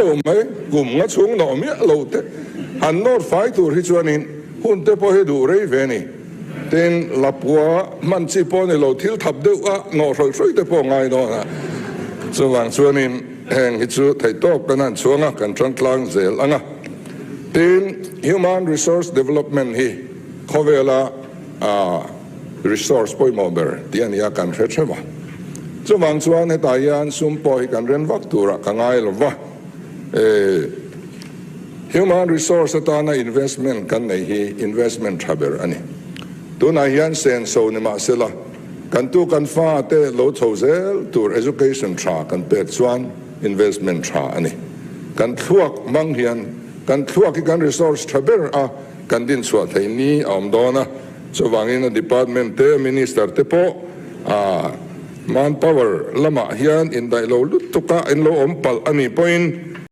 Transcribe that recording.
Lo mai, kum nga chhung nawh miah lo te han nawt fai tur hi chuanin hun te pawh hi duh rei ve ni. Tin, Lapua hman chi pawh ni lo thil thap deuh a nawh hrawih hrawih te pawh ngai dawn a. Chuvang chuanin heng hi chu theihtawp kan han chhuang a, kan tan tlang zel ang a. Tin, Human Resource Development hi khawvela resource pawimawh ber tih a ni a, kan hre theuh a. Chuvang chuan hetah hian sum pawh hi kan ren vak turah ka ngai lo va. Human resource atana investment kan nei hi investment tha ber a ni. Tunah hian senso ni mahsela kan tu kan fa te lo chho zel tur education tha kan pek chuan investment tha a ni. Kan thluak hmang hian kan thluak hi kan resource tha ber a kan dinchhuah theih ni a awm dawn a. Chuvangin a department te, minister te pawh a manpower lamah hian indaih lo lutuk a, in lo awm palh a nih pawhin.